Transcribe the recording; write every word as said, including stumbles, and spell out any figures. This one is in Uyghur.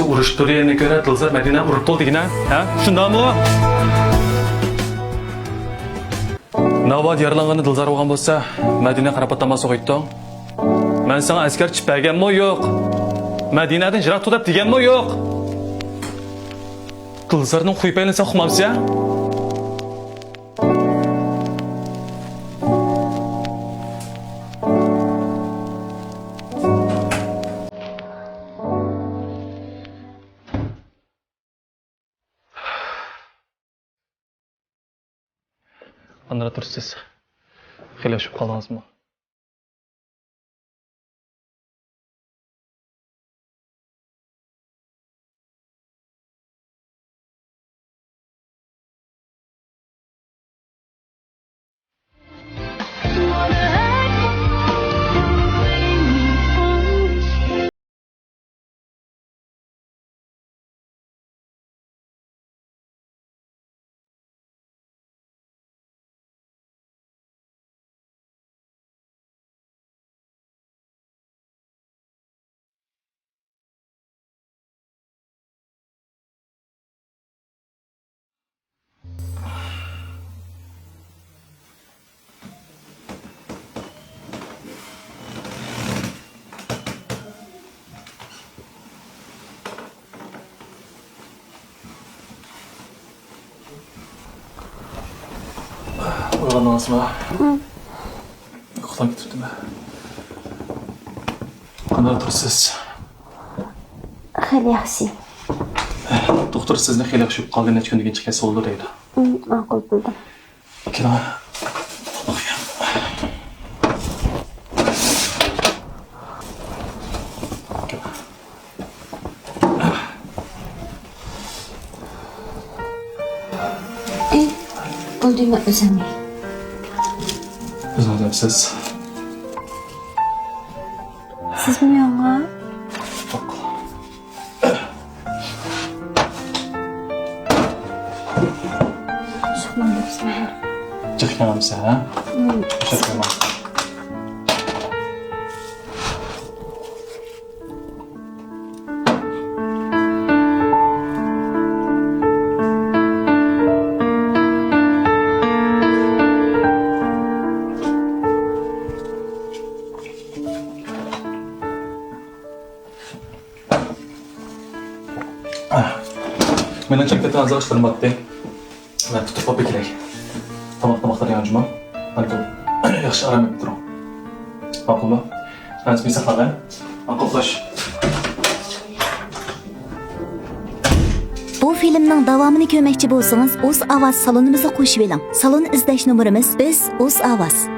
ئۇرۇش تۇرۇشىنى كۆرە دىلزار مەدىنە ئۇرۇپ بولدى دېگىنە، ھە؟ شۇنداقمۇ؟ ناۋادا يارىلانغىنى دىلزار بولغان بولسا، مەدىنە قاراپ ئاتالماس ئوخۇيتتۇڭ. مەن ساڭا ئەسكەر چىپ بەرگەنمۇ يوق. مەدىنەدىن يىراق تۇر دەپ دېگەنمۇ يوق. دىلزارنىڭ خۇيپەيلىنى سەن ئۇقمامسەن؟ قانداق تۇرسىز؟ خېلى ئۇششۇپ قالدىڭىزمۇ؟ ئويغاندىڭىزمۇ؟ ئۇخلاپ كېتىپتىمەن. قانداق تۇرسىز؟ خېلى ياخشى. دوختۇر سىزنى خېلى ياخشى بولۇپ قالدى، نەچچە كۈندىن كېيىن چىقىپ كەتسە بولىدۇ دەيدۇ. ماقۇل بولدى. كېلىڭ. ئەي، بولدى، مەن ئۆزۈم. ئۆزىڭىز ئەمسىز. سىزمۇ ياڭا؟ ياق. جىق ياڭامسەن، ھە؟ مم. مېنىڭ چىقىپ كېتىدىغان ئىشلىرىم بارتتى. مەن تۇتۇپ قويۇپ كېلەي. تاماق، تاماقلار يەڭ جۇمۇ. ماقۇل. ياخشى ئارام ئېلىپ تۇرۇڭ. ماقۇلمۇ؟ مەن سىزنى ساقلاپ قوياي. ماقۇل، خوش. بۇ فىلىمنىڭ داۋامىنى كۆرمەكچى بولسىڭىز، ئۇز ئاۋاز سالونىمىزغا قوشۇۋېلىڭ. سالون ئىزدەش نومۇرىمىز بىز ئۇز ئاۋاز.